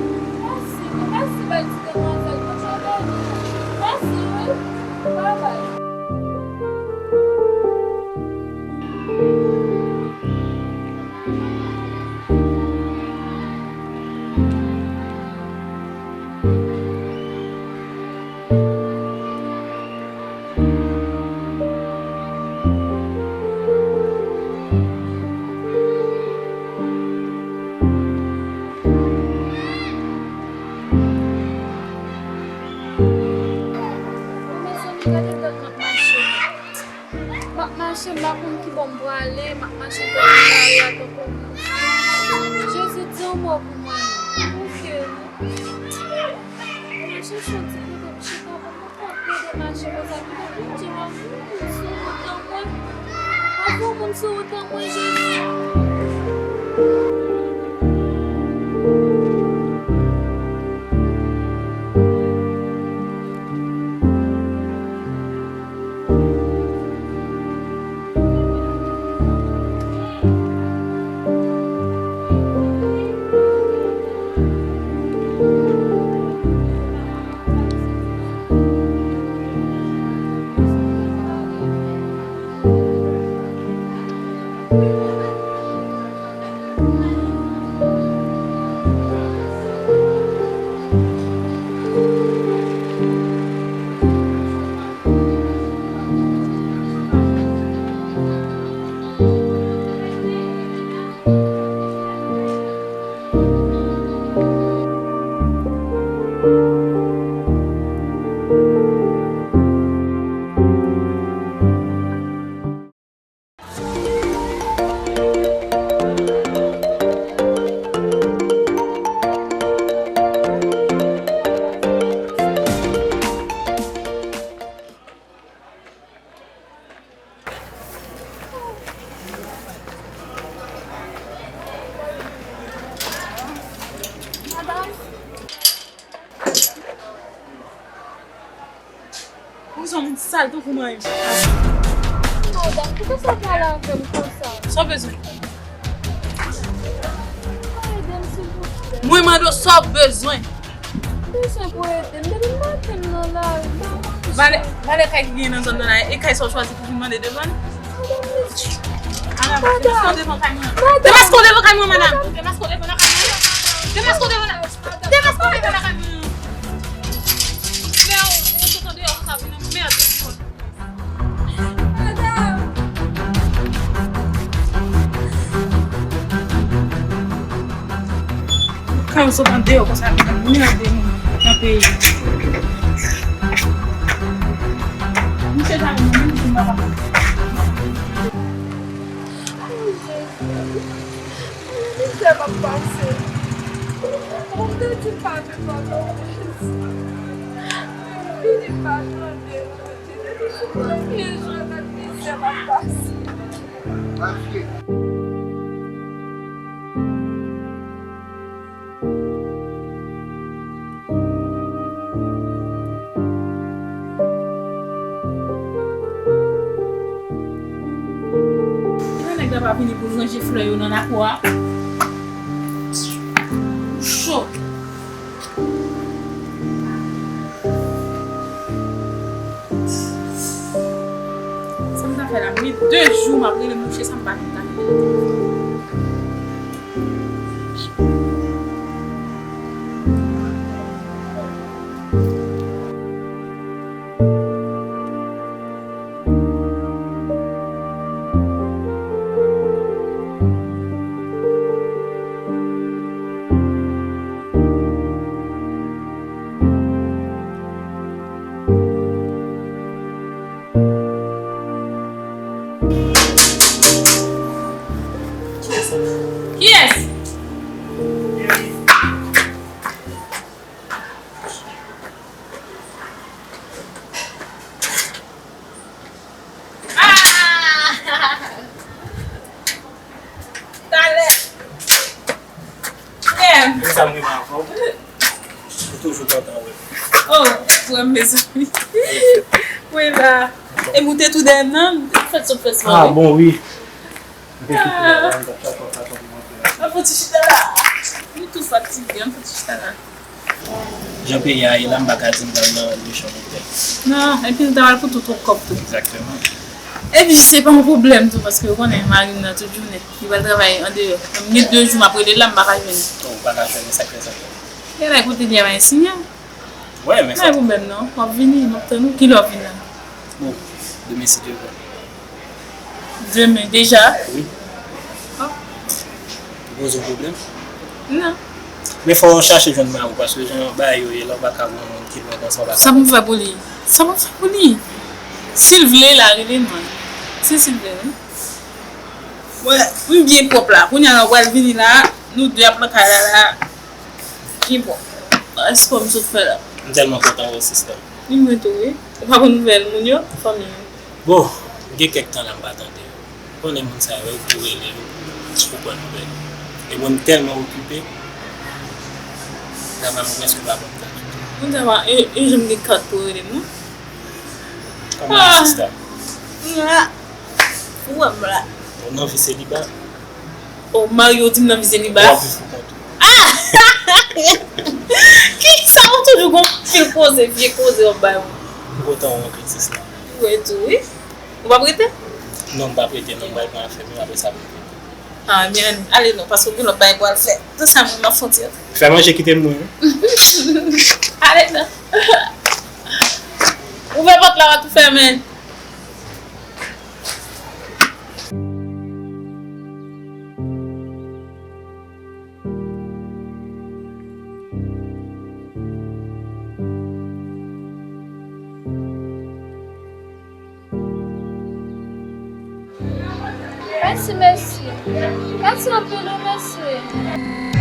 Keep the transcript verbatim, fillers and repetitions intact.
Mèsi, mèsi, bèl ti demwazèl. Bondye beni w. Mèsi, wi. Babay. Mezanmi, gade lòt m ap mache. M ap mache, m pa konn ki bò m prale, m ap mache kote lari a tankou moun. Jezi, di yon mo pou mwen. Ok, wi. Mwen chèche yon ti kote pou chita pou mwen. Gade mache konsa, Bondye, pa voye moun sou wout an mwen. Pa voye moun sou wout an mwen, Jezi. Madanm. Ou se yon moun sal tankou mwen menm. Madanm, poukisa w pale avè m konsa? Sa w bezwen? Ede m, silvouplè. Mwen mande w sa w bezwen. M bezwen pou w ede m. Depi maten m nan lari, m pa manje. Valè, valè kay ki genyen nan zòn nan la, e kay sa w chwazi pou vin mande devan? Madanm, madanm. Demaske w devan kay mwen. Madanm. Demaske w devan kay mwen, madanm. Demaske w devan la. Demaske w devan la. Demaske w devan la kay mwen. Lè w, ou sot andeyò konsa, vin anmède m. Madanm. Kan m sot andeyò konsa, m ap mande moun nan peyi. Misye sa menm, menm si m pa kapab. Mizè m ap pase. Bondye di pa vle pale, Jezi. Vini pa tande. Premye jou nan mizè m ap pase. Kilè nèg la va vini pou l ranje flè yo nan lakou a? Cho. Sa m ta fè la? M gen de jou m ap rele mouche sa, m pa janm ka jwenn li. Toujou kontan wè. Oh, frè m, mezanmi. Wi la. E moute tou dèyè m nan, fèt sot fès mwen. Ah bon, wi. M te kite la, m t ap chache yon fason pou m antre la. An fon ti chita la. M tou fatige, an fon ti chita la. Jan peyi a ye la, m pa ka di m pral nan mechan montè. Non, epi l ta pral koute w twòp kòb tou. Egzakteman. Epi se pa yon pwoblèm tou, paske ou konnen mari m nan tout jounen li pral travay andeyò. M gen de jou m ap rele l la, m pa ka jwenn li. Oh, ou pa ka jwenn li, sa k fè sa? Genlè kote li a pa gen sinyal. Wè, men fò. Pa gen pwoblèm non. W ap vini, m ap tann ou. Kilè w ap vin la? Bon, demen si Dye vle. Demen deja? Wi. Ah. Ou poze w pwoblèm? Non. Men fò w chache jwenn mari w, paske jan bagay yo ye la, w pa ka gen yon moun ki lwen konsa, w pa ka. Sa pou m fè pou li? Sa pou m fè pou li? Si l vle, l a rele m, man. Se si l vle, wi. Mwen, m byen pwòp la. Kounye a la, w pral vini la, nou de ap nan kay la la. Byen pwòp. Èske w sot fè la? M tèlman kontan wè w, sista. Ni mwen tou, wi. Ou pa konn nouvèl moun yo, fanmi yo. Bon, gen kèk tan la m pa tande yo. Ou konnen moun sa yo, yo tou rele yo pou pran nouvèl. E mwen, m tèlman okipe, travay mwen prèske pa konn fè ditou. Moun sa yo, yo, yo janm gen kat pou rele m, non? Kòman ah! Sista? Ah! Ou wè m la. Ou nan vi seliba? O, mari w di m nan vi seliba. W ap viv pou kont ou. Ah! Kisa ou toujou gon pil koze, vye koze w ap bay mwen. M kontan w anpil, sista. Ou wè tou, wi. Ou p ap rete? Non, m p ap rete, non, m pral pran afè m yo, apre sa, pou m rete. Ah, ebyen, ale non, paske w gen lòt bagay pou w al fè. Tout sa, mwen, m ap fè yon ti. Fè manje, kite m, mwen. Ale non. Ouvè pòt la, w a tou fèmen. Mèsi, mèsi. Mèsi anpil, wi, mèsi.